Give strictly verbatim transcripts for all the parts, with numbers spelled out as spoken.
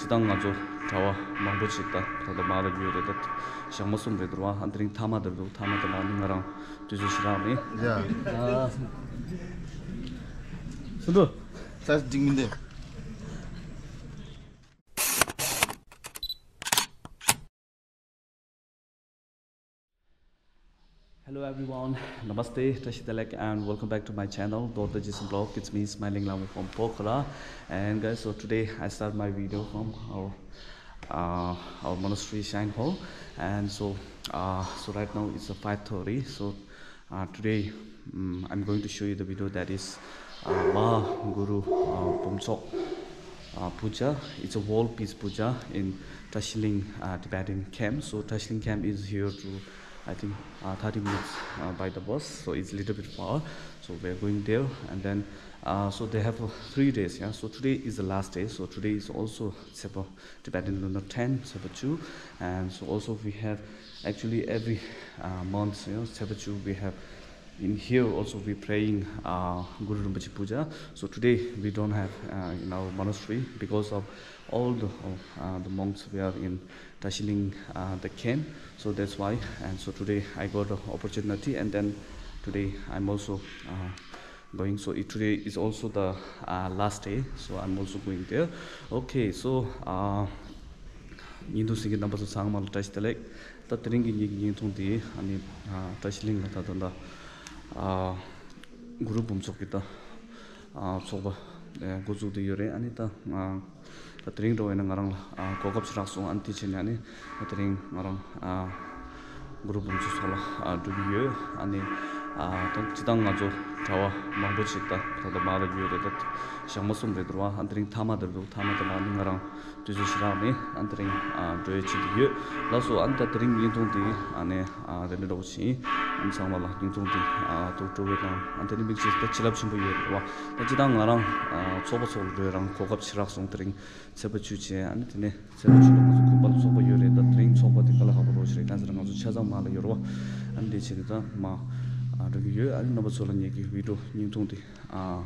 ད་ང་ཚོ་གྲྭ་བ་མང་པོ་ཞིག་ད་ད་ལྟ་མར་ཡོད་རེད། ད་ཞག་མ་གསུམ་རེད་འདུག་བ། ཨ་དེ་རིང་མཐའ་མ་དེ་འདུག་མཐའ་མ་དེ་ལ་ནི་ང་རང་དུས་ཚོད་ཞེ་དྲག་མེད། ཡ། ཨ། སུ་འདུག་ས་འགྲིག་མི་འདུག Hello everyone, Namaste, Tashi Delek, and welcome back to my channel, Dorda Jisoo Vlog. It's me, Smiling Lama from Pokhara. And guys, so today I start my video from our uh, our monastery Shrine Hall. And so, uh, so right now it's a five thirty. So uh, today um, I'm going to show you the video that is uh, Ma Guru uh, Bumchok uh, Puja. It's a world peace puja in Tashiling uh, Tibetan camp. So Tashiling camp is here to, I think, uh, thirty minutes uh, by the bus, so it's a little bit far. So we're going there, and then uh, so they have uh, three days. Yeah, so today is the last day. So today is also Tsepa, Tibetan lunar ten, Tsepa Chu, and so also we have actually every uh, month, you know, Tsepa Chu we have in here also we praying uh, Guru Rinpoche Puja. So today we don't have uh, in our monastery because of all the uh, the monks we are in Tashiling uh, the camp. So that's why. And so today I got the opportunity, and then today I'm also uh, going. So it, today is also the uh, last day. So I'm also going there. Okay. So uh, ཉིན་ཐོ་གཟིགས་མཁན་རྣམ་པ་ཚོ་ཚང་མ་ལ་བཀྲ་ཤིས་བདེ་ལེགས། ད་དེ་རིང་གི་ངེད་ཀྱི་བརྙན་ཐུང་འདི་ཨ་ནི་ཨ་བཀྲ་ཤིས་གླིང་ལ་ད་ད་ད་ཨ་གུ་རུ་འབུམ་ཚོགས་ཀྱི་ད་ཨ་ཚོགས་པ་ཨ་འགོ་བཙུགས་བསྡད་ཡོད་རེད། ཨ་ནི་ད་ཨ་ད་དེ་རིང་འགྲོ་བས་ན་ང་རང་ལ་ཨ་གོ་སྐབས་ཞིག་རག་སོང་། ཨ་ནི་དེ་བྱས་ནས་ཨ་ནི་ད་དེ་རིང་ང་རང་ཨ་གུ་རུ་འབུམ་ཚོགས་ཚོགས་ལ་ཨ་འགྲོ་གི་ཡོད། ཨ་ནི་ཨ་ད་སྤྱིར་བཏང་ང་ཚོ་གྲྭ་བ་མང་པོ་ཞིག་ད་ད་ལྟ་མར་ཡོད་རེད། ད་ཞག་མ་གསུམ་རེད་འདུག་བ། ཨ་དེ་རིང་མཐའ་མ་དེ་རེད་འདུག་མཐའ་མ་དེ་ལ་ཨ་ནི་ང་རང་དུས་ཚོད་ཞེ་དྲག་མེད། ཨ་དེ་རིང་ཨ་འགྲོ་ཡས་བྱེད་ཀྱི་ཡོད། ལགས་སོ། ཨ་ནི་ད་དེ་རིང་བརྙན་ཐུང་འདི་ཨ་ནི་ཨ་དེ་འདྲ་འདྲ་བོ་ཞིག་ཨ་ནི་ཚང་མ་ལ་བརྙན་ཐུང་འདི་ཨ་ཐུགས་སྤྲོ་བོ་དང་། ཨ་དེ་ནི་དམིགས་བསལ་ད་བྱིན་རླབས་ཆེན་པོ་ཡོད་རེད་བ། ད་སྤྱིར་བཏང་ང་རང་ཨ་ཚོགས་པ་ཚོགས་ལ་འགྲོ་ཡས་རང་གོ་སྐབས་ཞེ་དྲག་སོང་། དེ་རིང་ཚེས་པ་བཅུ་བྱས། ཨ་ནི་དེ་ནས་ཚེས་པ་བཅུ་ལ་ང་ཚོ་དགོན་པ་ལ་ཚོགས་པ་ཡོད་རེད། ད་དེ་རིང་ཚོགས་པ་དེ་ག་ལ་ག་པར་འགྲོ་ཞིག་རེད། གང་ཟེར་ན་ང་ཚོ་ཆ་ཚང་མར་ལ་ཡོད་རེད་བ། ཨ་ནི་དེ་བྱས་ནས་ད་མར་ཨ་འགྲོ་གི་ཡོད། ཨ་ནི་རྣམ་པ་ཚོ་ལ་ངེད་ཀྱི་བི་ཌི་ཡོ་བརྙན་ཐུང་འདི་ཨ་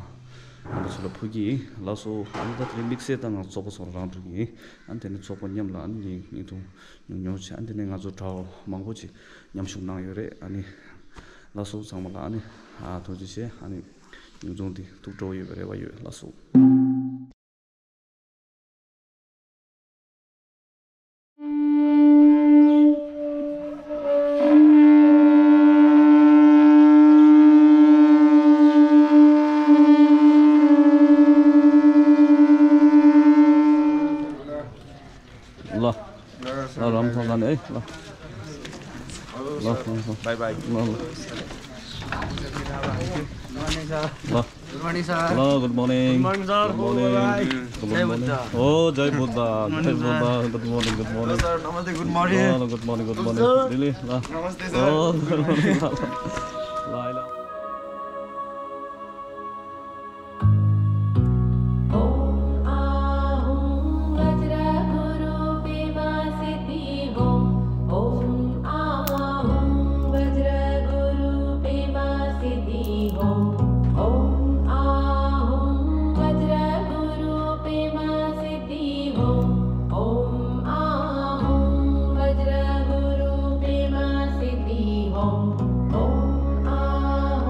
རྣམ་པ་ཚོ་ལ་ཕུལ་གྱི་ཡིན། ལགས་སོ། ཨ་ནི་ད་དེ་རིང་དམིགས་བསལ་ད་ང་ཚོ་ཚོགས་པ་ཚོ་ལ་རང་འགྲོ་གི་ཡིན། ཨ་ནི་དེ་ནས་ཚོགས་པ་མཉམ་ལ་ཨ་ནི་ངས་བརྙན་ཐུང་ཉུང་ཉུང་བྱས། ཨ་ནི་དེ་ནས་ང་ཚོ་གྲྭ་བ་མང་པོ་ཅིག་མཉམ་ཞུགས་གནང་ཡོད་རེད། ཨ་ནི་ལགས་སོ། ཚང་མ་ལ་ཨ་ནི་ཨ་ཐུགས་རྗེ་ཆེ། ཨ་ནི་བརྙན་ཐུང་འདི་ཐུགས་སྤྲོ་བོ་ཡོད་པའི་རེ་བ་ཡོད། ལགས་སོ། ལ། ལ་རམ་ཁོང་ག་ནས་ལ། ལ་ལ་ལ། Bye bye. ལ་ལ། ལ། Good morning, sir. Hello, good morning. Good morning, sir. Good morning. Bye bye. Good morning. Jai Buddha. Oh, Jai Buddha. Jai Buddha. Good morning, good morning. Hello, sir. Namaste. Good morning. Hello, good morning, good morning. Sir. Lily, la. Namaste, sir. Oh, good morning. La, la. ॐ आहुं वज्रगुरुपीमा सिद्धिः हों। ॐ आहुं वज्रगुरुपीमा सिद्धिः हों। ॐ आहुं वज्रगुरुपीमा सिद्धिः हों। ॐ आहुं वज्रगुरुपीमा सिद्धिः हों। ॐ आहुं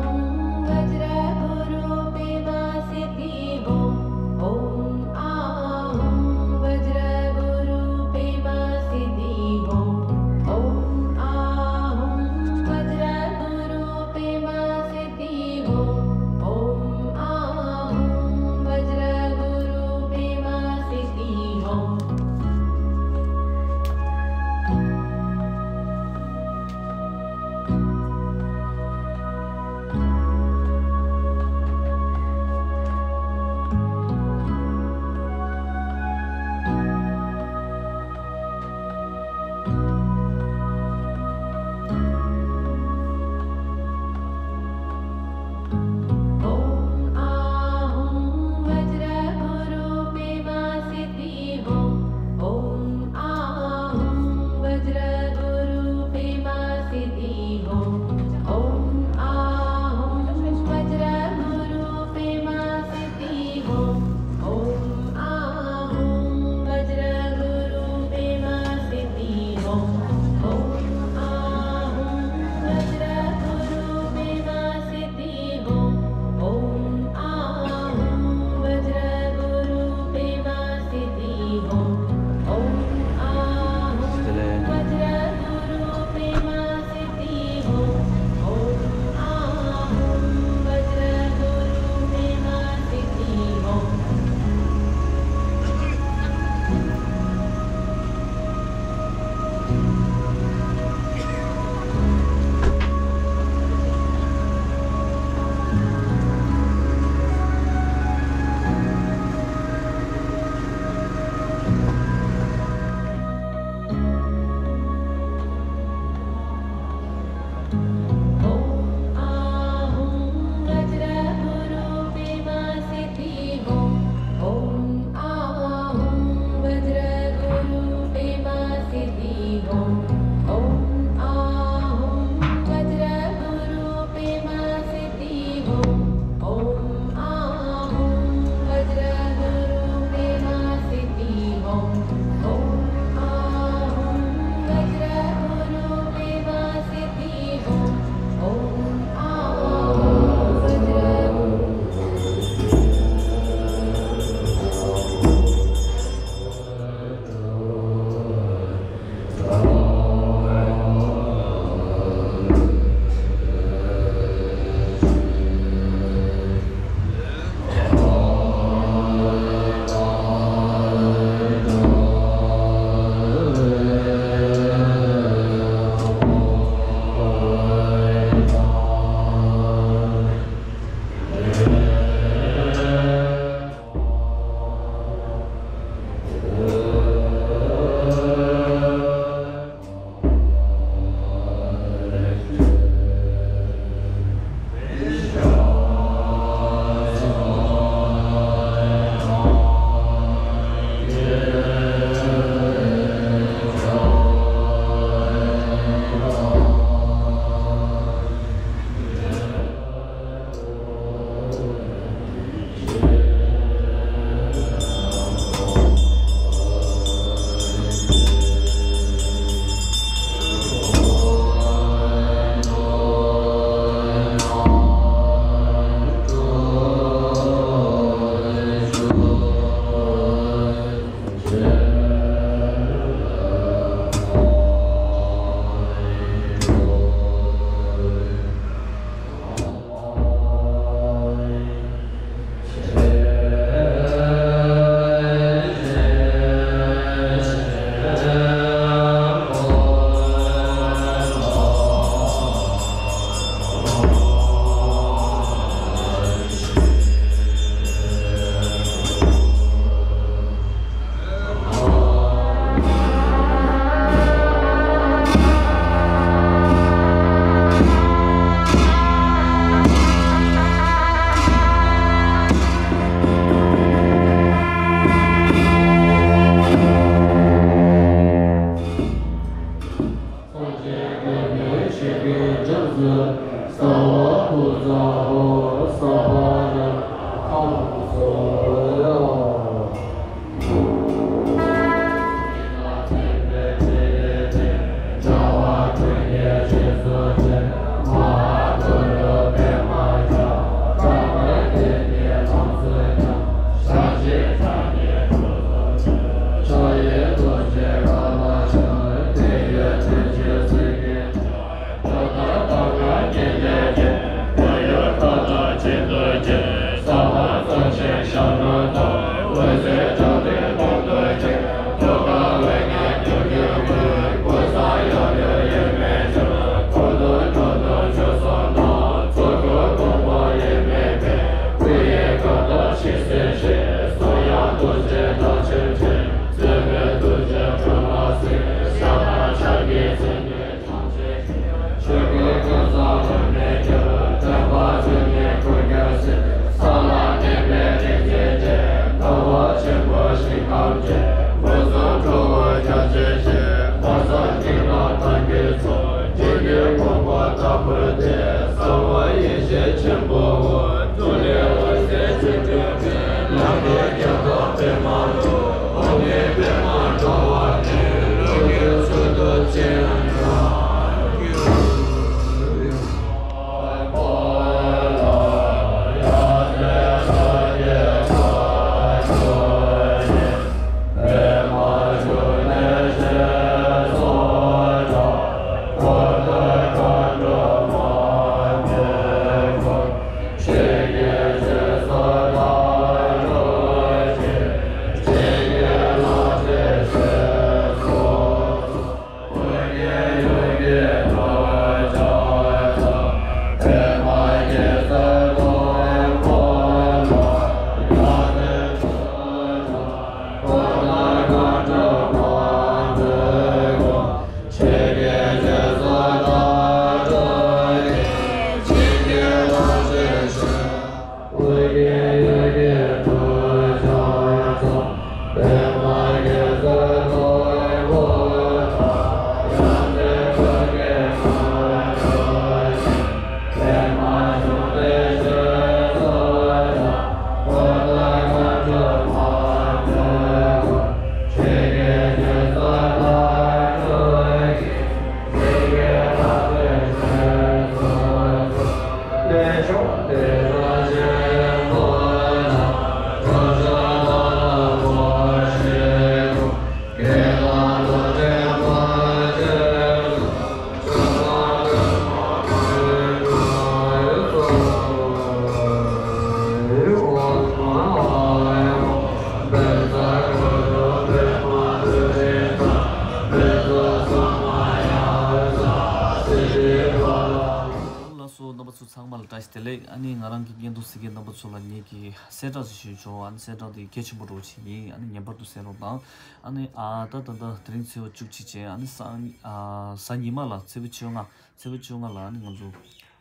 ལགས་སོ། རྣམ་པ་ཚོ་ཚང་མ་ལ་བཀྲ་ཤིས་བདེ་ལེགས། ཨ་ནི་ང་རང་གི་བརྙན་ཐུང་གཟིགས་མཁན་རྣམ་པ་ཚོ་ལ་ངེད་ཀྱིས་གསལ་བསྒྲགས་ཤིག་ཞུས་ཆོག་ཨ་ནི་གསལ་བསྒྲགས་དེ་གལ་ཆེན་པོ་འདྲ་བོ་ཞིག་ཡིན། ཨ་ནི་ངེས་པར་དུ་གསན་རོགས་དང་། ཨ་ནི་ཨ་ད་ད་ད་དེ་རིང་ཚེས་པ་བཅུ་གཅིག་བྱས། ཨ་ནི་སང་ཨ་གཟའ་ཉི་མ་ལ་ཚེས་པ་བཅོ་ལྔ། ཚེས་པ་བཅོ་ལྔ་ལ་ཨ་ནི་ང་ཚོ་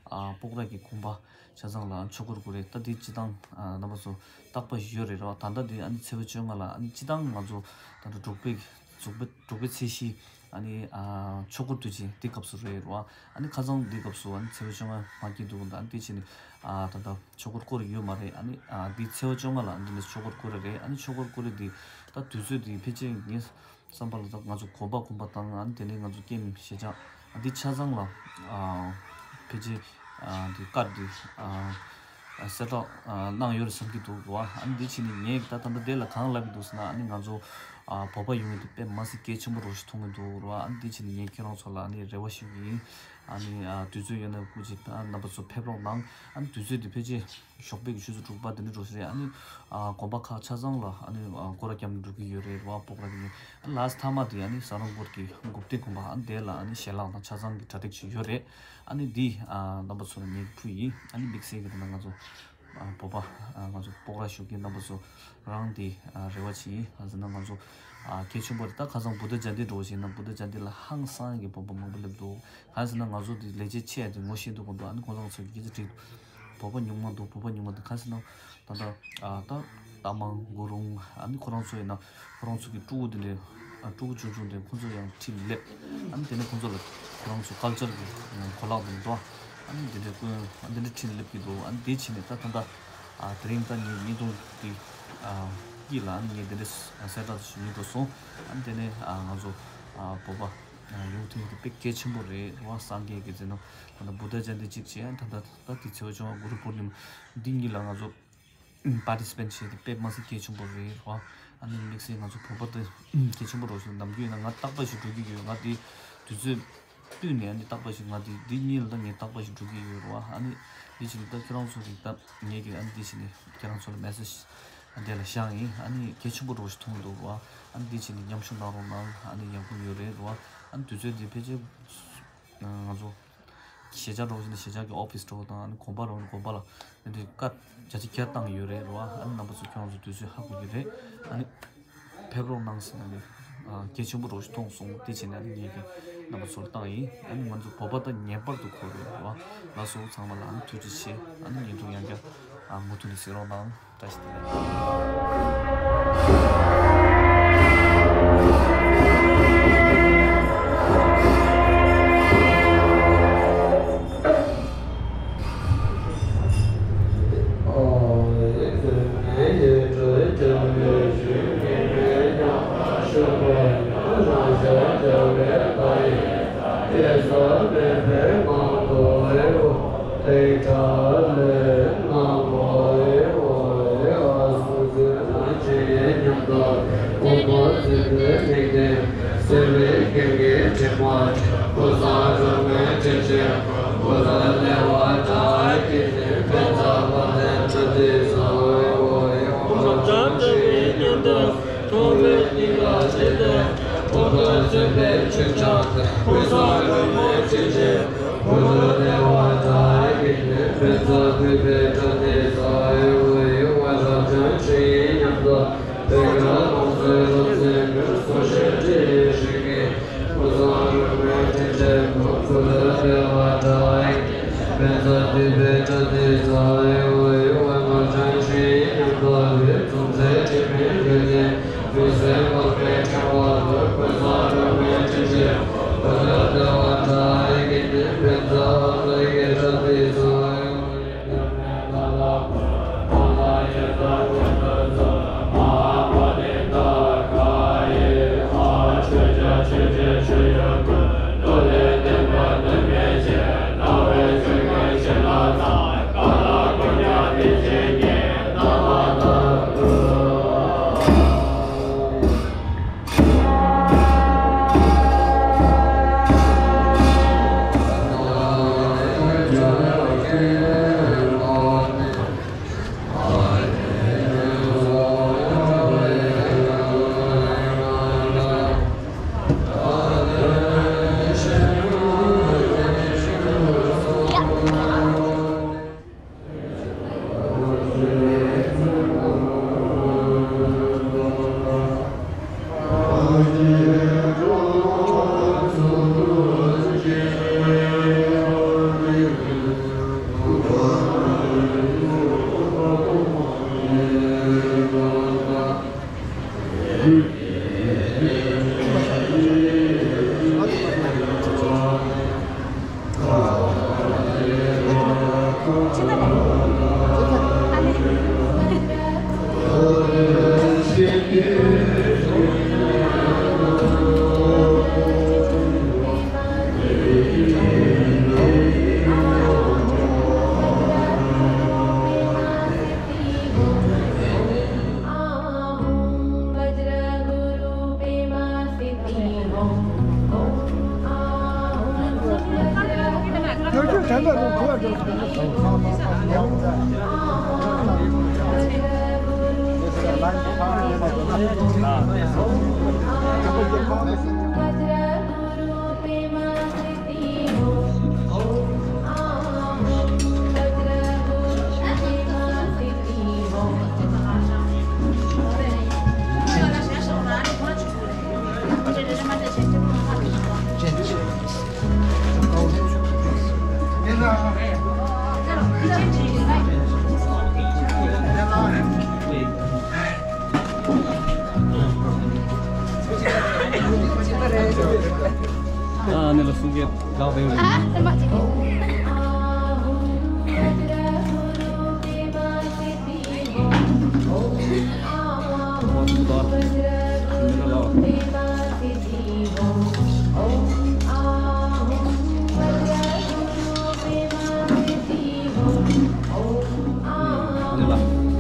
ཨ་སྤོག་ར་གི་དགོན་པ་ཆ་ཚང་ལ་ཆོས་འཁོར་བསྐོར་རེད། ད་དེ་སྤྱི་བཏང་ཨ་རྣམ་པ་ཚོ་རྟག་པ་ཞིག་ཡོད་རེད་རོ། ད་ལྟ་དེ་ཨ་ནི་ཚེས་པ་བཅོ་ལྔ་ལ་ཨ་ནི་སྤྱི་བཏང་ང་ཚོ་ད་ལྟ་འབྲུག་པའི་འབྲུག་པའི་འབྲུག་པའི་ཚེས་གཞི་ཨ་ནི་ཨ་ཆོས་འཁོར་དུས་ཆེན་དེ་སྐབས་སུ་རེད་རོ། ཨ་ནི་ཁ་སང་དེ་སྐབས་སུ་ཨ་ནི་ཚེས་པ་བཅོ་ལྔ་མ་སྐྱེས་འདུག་ད་ཨ་ནི་དེ་བྱས་ནས་ཨ་ད་ལྟ་ཆོས་འཁོར་བསྐོར་ཡོད་མ་རེད། ཨ་ནི་ཨ་དེ་ཚེས་པ་བཅོ་ལྔ་ལ་ཨ་ནི་དེ་ནས་ཆོས་འཁོར་བསྐོར་རེད། ཨ་ནི་ཆོས་འཁོར་བསྐོར་རེད་དེ་ད་དུས་ཚོད་དེ་ཕལ་ཆེར་ངས་བསམ་པ་ལ་ད་ང་ཚོ་དགོན་པ་དགོན་པ་དང་ཨ་ནི་དེ་ནས་ང་ཚོ་ཀེམ་ཞེ་ཆགས་ཨ་འདི་ཆ་ཚང་ལ་ཨ་ཕལ་ཆེར་ཨ་འདི་བཀའ་འདི་ཨ་གསལ་བསྒྲགས་ཨ་གནང་ཡོད་རེད་བསམ་གྱི་འདུག་རོ། ཨ་ནི་འདི་བྱས་ནས་ངས་ད་ད་ལྟ་དེ་ལ་གང་ལབ་ཀྱི་འདུག་ཟེར་ན། ཨ་ནི་ང་ཚོ་ཨ་བོད་པ་ཡོང་ཡོད་དེ་དཔེ་མ་སྲིད་གལ་ཆེན་པོ་རོ་ཞིག་མཐོང་གི་འདུག་རོ། ཨ་ནི་འདི་བྱས་ནས་ངས་ཁྱེད་རང་ཚོ་ལ་ཨ་ནི་རེ་བ་ཞུ་གི་ཡིན། ཨ་ནི་ཨ་དུས་ཚོད་ཡོད་ན་སྐུ་མཁྱེན་ཨ་རྣམ་པ་ཚོ་ཕེབས་རོགས་གནང་། ཨ་ནི་དུས་ཚོད་འདི་ཕལ་ཆེར་ཞོགས་པའི་ཆུ་ཚོད་དྲུག་པ་དེ་འདྲ་འགྲོ་ཞིག་རེད། ཨ་ནི་ཨ་དགོན་པ་ཁག་ཆ་ཚང་ལ་ཨ་ནི་ཨ་སྐོར་ར་རྒྱབ་ནས་འགྲོ་གི་ཡོད་རེད་རོ། སྤོག་ར་གི་ནི་ཨ་ལཱ་སི་ཐ་མ་དེ་ཨ་ནི་ཟ་རང་སྐོར་གྱི་འགོ་སྟེ་དགོན་པ་ཨ་ནི་དེ་ལ་ཨ་ནི་ཞལ་ལག་དང་ཆ་ཚང་གི་གྲ་སྒྲིག་ཞིག་ཡོད་རེད། ཨ་ནི་འདི་ཨ་རྣམ་པ་ཚོ་ལ་ངས་ཕུལ་ཡིན། ཨ་ནི་དམིགས་བསལ་གྱི་དེ་ན་ང་ཚོ་ཨ་བོད་པ་ཨ་ང་ཚོ་སྤོག་ར་བཞུགས་མཁན་རྣམ་པ་ཚོ་རང་དེ་ཨ་རེ་བ་བྱེད་ཡིན། གང་ཟེར་ན་ང་ཚོ་ཨ་གལ་ཆེན་པོ་རེད། ད་ཁ་སང་བུདྡྷ་ཇ་ཡན་ཏི་འགྲོ་བཞིན་ན་བུདྡྷ་ཇ་ཡན་ཏི་ལ་ཧང་སང་གི་བོད་པ་མང་པོ་སླེབས་འདུག་གང་ཟེར་ན་ང་ཚོ་དེ་ལས་བྱེད་ཆེ་ཡ་དེ་ངོ་ཤེས་འདུག་གོ་འདུག་ཨ་ནི་ཁོང་ཚང་ཚོ་གི་སྐད་ཆ་དྲིས་འདུག་བོད་པ་ཉུང་མ་འདུག་བོད་པ་ཉུང་མ་འདུག་གང་ཟེར་ན་ད་ལྟ་ཨ་ད་རྟ་མང་གུ་རུང་ཨ་ནི་ཁོ་རང་ཚོ་ཡིན་ན་ཁོ་རང་ཚོ་གི་ཕྲུ་གུ་དེ་འདྲའི་ཨ་ཕྲུ་གུ་ཆུང་ཆུང་དེ་ཁོ་ཚོ་ཡང་ཁྲིད་སླེབས། ཨ་ནི་དེ་ནས་ཁོ་ཚོ་ལ་ཁོ་རང་ཚོ་ཀལ་ཅར་གི་གོ་ལག་དེ་འདྲ་ཨ་ནི་དེ་འདྲའི་སྐོན་ཨ་དེ་འདྲ་ཁྲིད་སླེབས་ཀྱི་འདུག་ཨ་ནི་དེ་བྱས་ནས་ད་ད་ལྟ་ཨ་དེ་རིང་ད་ངའི་བརྙན་ཐུང་དེ་ཨ་དཀྱིལ་ལ་ཨ་ནི་ངས་དེ་འདྲའི་གསལ་བསྒྲགས་དེ་ཞུ་སྙིང་འདོད་སོང་། ཨ་ནི་དེ་ནས་ཨ་ང་ཚོ་ཨ་བོད་པ་ཨ་ཡོང་ཐུབ་ཡ་དེ་དཔེ་གལ་ཆེན་པོ་རེད་རོ། སངས་རྒྱས་ཀྱི་ཟེར་ན་ད་ལྟ་བུདྡྷ་ཇ་ཡན་ཏི་གཅིག་བྱས། ད་ལྟ་ད་དེ་ཚེས་པ་བཅོ་ལྔ་གུ་རུ་པུར་ནི་མ་འདི་གཉིས་ལ་ང་ཚོ་པར་ཊི་སི་པེན་ཊི་བྱས་ཏེ་དཔེ་མ་སྲིད་གལ་ཆེན་པོ་རེད་རོ། ཨ་ནི་དམིགས་བསལ་ང་ཚོ་བོད་པ་དེ་གལ་ཆེན་པོ་རོ་ཞིག་ནམ་རྒྱུན་ཡིན་ན་ང་རྟག་པ་ཞིག་འགྲོ་གི་ཡོད། ང་དེ་དུས་ཚོད་བསྟུན་ནས་ཨ་ནི་རྟག་པ་ཞིག་ང་དེ་འདི་གཉིས་ལ་ད་ངས་རྟག་པ་ཞིག་འགྲོ་གི་ཡོད་རོ། ཨ་ནི་འདི་བྱས་ནས་ད་ཁྱེད་རང་ཚོ་གི་ད་ངས་ཀྱི་ཨ་ནི་འདི་བྱས་ནས་ཁྱེད་རང་ཚོ་ལ་མེ་སེ་ཇི་འདི་ལ་བཞག་ཡིན། ཨ་ནི་གལ་ཆེན་པོ་རོ་ཞིག་མཐོང་འདུག་རོ། ཨ་ནི་འདི་བྱས་ནས་མཉམ་ཞུགས་གནང་རོགས་གནང་། ཨ་ནི་ཡག་པོ་ཡོད་རེད་རོ། ཨ་ནི་དུས་ཚོད་འདི་ཕལ་ཆེར་ང་ཚོ་ གཞིས་ཆགས་འགྲོ་བཞིན་ན་གཞིས་ཆགས་ཀྱི་ཨོ་ཕིས་འགྲོ་དང་། ཨ་ནི་དགོན་པ་འགྲོ་ན་དགོན་པ་ལ་ཨ་ནི་བཀའ་བརྒྱ་ཆ་བརྒྱ་བཏང་གི་ཡོད་རེད་རེད་བ། ཨ་ནི་རྣམ་པ་ཚོ་ཁྱོད་རང་ཚོ་དུས་ཚོད་ཧ་གོ་གི་རེད། ཨ་ནི་ཕེབས་རོགས་གནང་ཟེར་ནས་ནི་གལ་ཆེན་པོ་འདྲ་ཞིག་མཐོང་སོང་། དེ་བྱས་ནས་ཨ་ནི་ངས་ཀྱི་རྣམ་པ་ཚོ་ལ་བཏང་ཡིན། ཨ་ནི་ང་ཚོ་བོད་པ་ད་ངེས་པར་དུ་དགོས་རེད་རེད་བ། ལགས་སོ། ཚང་མ་ལ་ཨ་ནི་ཐུགས་རྗེ་ཆེ། ཨ་ནི་བརྙན་ཐུང་ཡང་བསྐྱར་མུ་མཐུད་ནས་གཟིགས་རོགས་གནང་། བཀྲ་ཤིས་བདེ་ལེགས། ཨ་ནི་ལ་གསུང་སྐད་དགའ་བའི། ཨ་ཨ་མ་ཅིག་ཨ་ནི་ལ།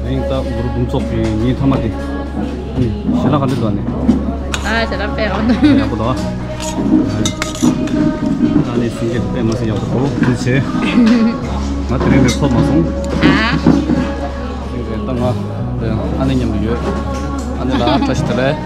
རིང་ད་གུ་རུ་འབུམ་ཚོགས་ཀྱི་ཉིན་མཐའ་མ་དེ། ཨ་ནི་ཞལ་ལག་ག་འདྲ་འདུག་ཨ་ནི། ཨ་ཞལ་ལག་དཔེ་ཡག་པོ་འདུག་ཨ་ནི་སེང་གེ་དཔེ་མ་སྲིད་ཡག་པོ་འདུག་དེ་བྱས། ང་དེ་རིང་ནས་ཐོབ་མ་སོང་། ཨ་ད་ང་ཨ་ནེ་མཉམ་དུ་ཡོད། ཨ་ནེ་ལ་བཀྲ་ཤིས་བདེ་ལེགས།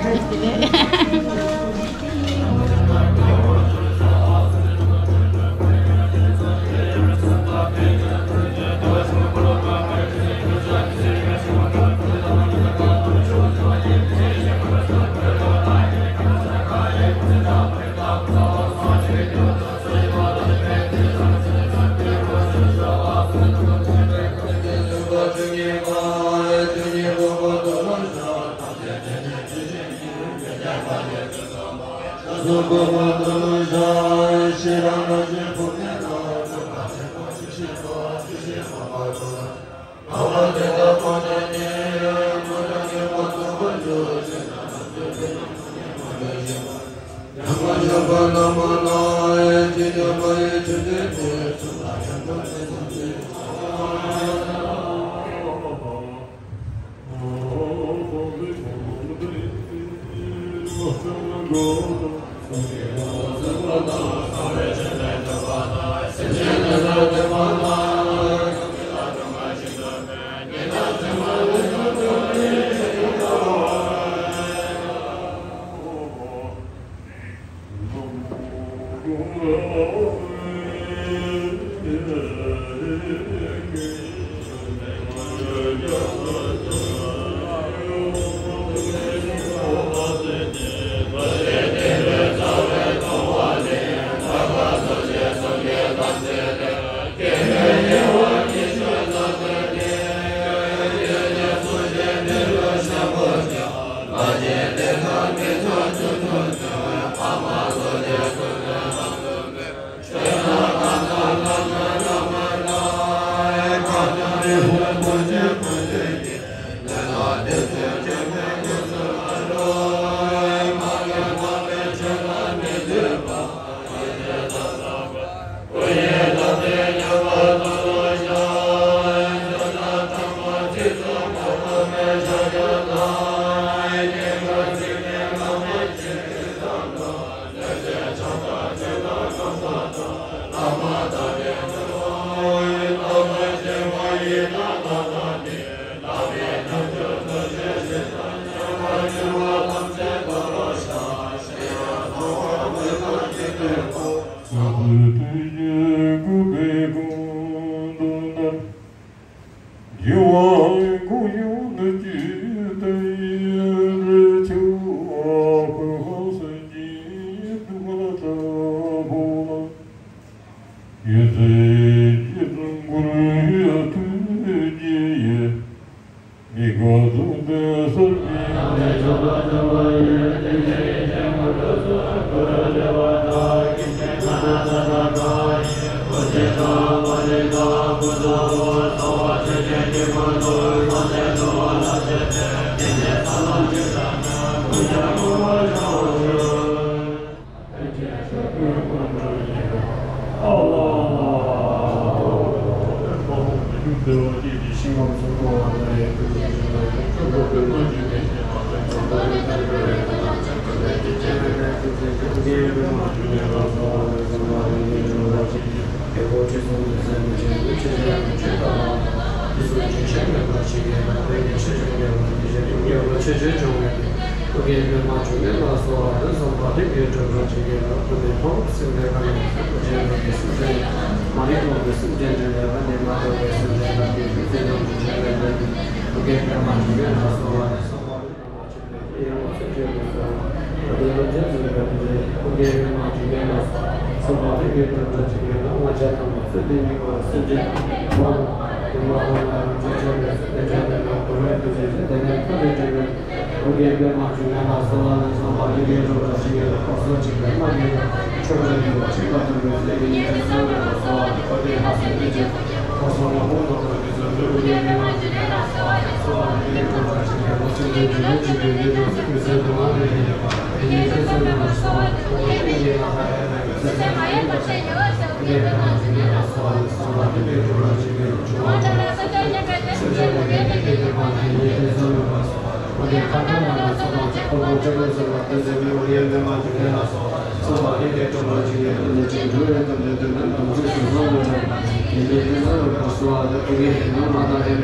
ཞབས་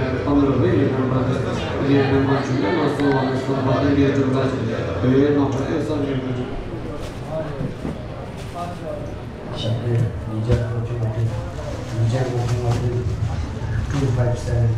བརྟན་ཉིས་བརྒྱ་དགུ་བཅུ་ང་བདུན། ཉིས་བརྒྱ་དགུ་བཅུ་ང་བདུན། two five seven།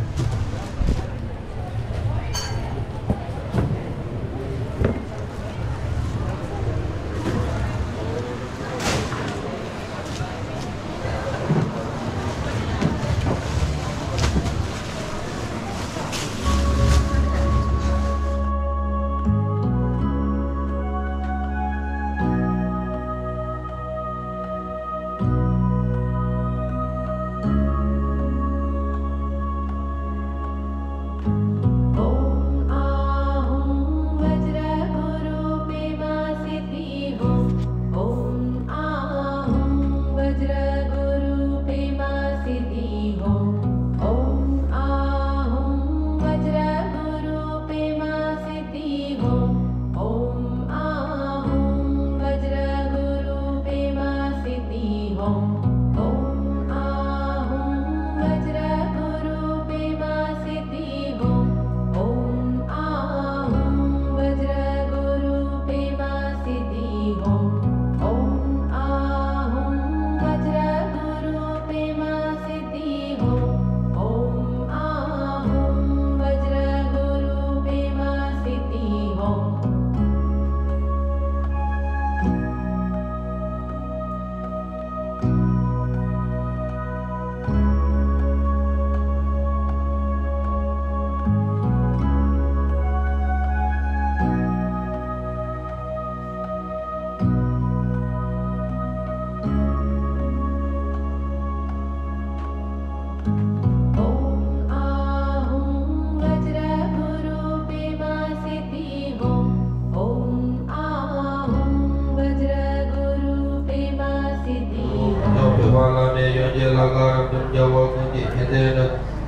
ལ་ཀ་རབ་ཏུ་མཇལ་བ་ཀུན་གྱི་ཕན་བདེ་ལ།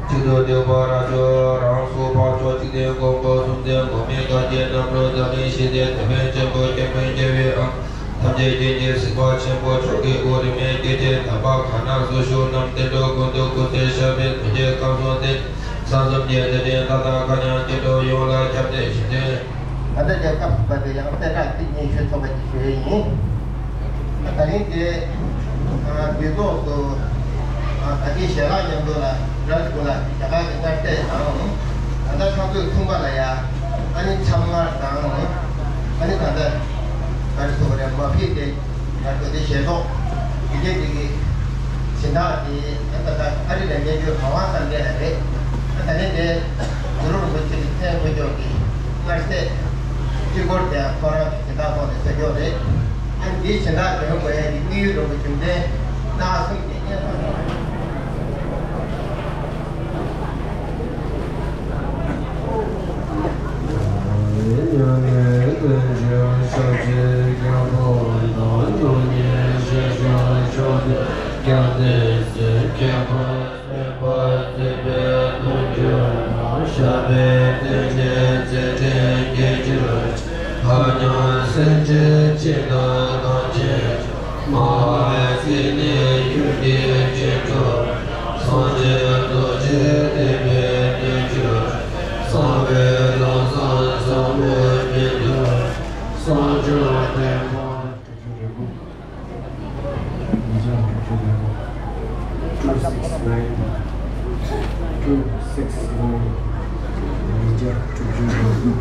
གཅིག་ཏུ་བསྡུས་པ་རབ་མཆོག་རང་སོགས་འཕགས་མཆོག་འཇིག་རྟེན་མགོན་པོ་སུམ་བརྩེགས་འགོག་མེད་བཀའ་བརྒྱུད་རྣམ་གྲོལ་འཛམ་གླིང་ཞི་བདེའི་དེད་དཔོན་ཆེན་པོ་སྐྱབས་མགོན་རྒྱལ་བའི་ཨང་། ཐམས་ཅད་མཁྱེན་ཅིང་གཟིགས་པ་ཆེན་པོ་མཆོག་གི་དབུ་རིས་མེད་སྐྱེས་ཆེན་དམ་པ་གང་ན་བཞུགས་རྣམས་བསྟན་འགྲོ་ཀུན་ཏུ་སྐུ་ཚེ་ཞབས་པད་དུས་གཅིག་ཁམས་གསུམ་དེ། ས་གསུམ་གྱི་ཚེ་འདྲེན་ད་ལྟ་གང་ཡང་སྐྱེ་འགྲོ་ཡོངས་ལ་ཁྱབ་བརྡལ་ཞིང་སྟོན། ད་ལྟ་རྒྱལ་ཁབ་པ་དེ་ཡང་བསྟན་ར་ཏིག་ཉིན་ཤོས་ཚོགས་པ་ཀྱི་ཞུ་ཡས་ཡིན། ད་རིང་དེ་དུས་ཐོག་ཏུ་ད་ལྟའི་ཞལ་ལག་མཉམ་དུ་ལ་ར་དགུ་ལ་རྒྱ་གར་གྱི་མངར་ཟས་དང་། ད་ལྟ་ཚང་ཚོས་འཐུང་པ་ལ་ཡ་ཨ་ནི་ཆབ་མངར་དང་། ཨ་ནི་ད་ལྟ་ག་རེ་ཟེར་བ་རེད། མ་ཕིས་དེ། ང་ཚོ་དེ་ཞལ་ཏོག་དེ་གས་དེ་གི་སྦྱིན་བདག་དེ་ཨ་ད་ད་ཨ་རི་ལ་གནས་འགྱུར་གང་བ་ཙམ་དེ་ལ་རེད། ཨ་ད་ནི་དེ་གུ་རུ་རིན་པོ་ཆེ་གི་མཚན་དགོས་ཀྱོག་གི་མངར་ཟས་སྤྱི་སྐོར་དེ་ཁོ་རང་གི་སྦྱིན་བདག་ཐོག་ནས་བཟོ་ཀྱོག་རེད། ཨ་འདིའི་སྦྱིན་བདག་དེ་ཧོ་གོ་ཡ་གི་དམིགས་ཡུལ་རོ་གི་རྒྱུ་མཚན་ན་གསུམ་གྱི་སྙན་ཐོ་རེད། Two six nine, two six nine, མི་འཇར་དྲུག་ཅུ་རེ་དགུ།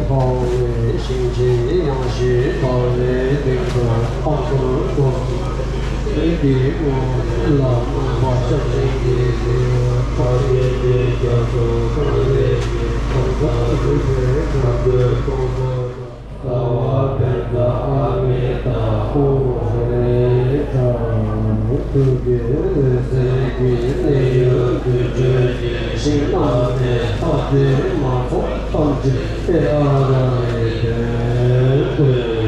འཕགས་པའི་ཞིང་ཆེན་ཡངས་ཤིང་འཕགས་པའི་སྟེང་དུ་ལྷ་ཚོགས་བསྐོར་ཏེ། དེའི་ངོས་ལ་སྣང་བ་སྐྱབས་སེང་གེ་ཡིས། འཕགས་པའི་རྒྱལ་སོགས་གང་ལས་ཀྱང་ཐོག་མཐའ་རིག་པའི་ཁམས་ཀྱི་སྟོང་ཐོག་ཏུ། རྩ་བ་བན་དྷ་ཨ་མི་ཏ་ཧོ་རེ་ཏ། ཐུགས་ཀྱི་འོད་ཟེར་གྱིས་གནས་ཡུལ་དུར་ཁྲོད་ཀྱི་ཞིང་རྣམས་ནས་ཐ་དད་མ་ཚོགས་ཐམས་ཅད་དེ་ཨ་ར་ལས་བཏོན་ཏེ།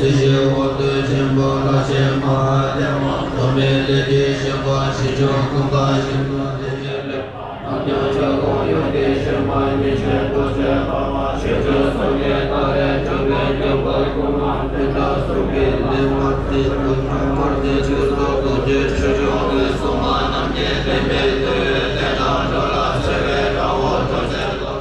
སྲིད་ཞིའི་འོག་ཏུ་ཆེན་པོ་ལྷ་ཆེན་མ་ཧཱ་དེ་ཝ། མདོ་སྨད་གླིང་གི་ཞིང་པ་ཆེ་ཆུང་ཀུན་དགའ་ཞིང་དུ་དེ་བཞིན་གླིང་། རྣམ་རྒྱལ་ཆོས་སྐུ་ཡོན་ཏན་ཤེས་པ་ཉི་ཤུ་དུ་བྱེད་པ་མ་ཆོས་སྐུ་སངས་རྒྱས་ཏཱ་ལའི་འགྲུབ་པའི་འགྱུར་བ་ཀུན་ལ་མཐུན་དང་གསུམ་གྱི་ལས་མ་བརྩིས་ཀུན་ཁྱབ་མར་ཆེན་ཆོས་སྐུ་ཐུགས་རྗེ་ཆོས་སྐྱོང་གི་སྲུང་མ་རྣམས་ཀྱིས་བསྟན་པའི་དུས་དེ་དང་འགྲོ་ལ་ཆེ་བའི་དགྲ་བོ་ཐམས་ཅད་ལ།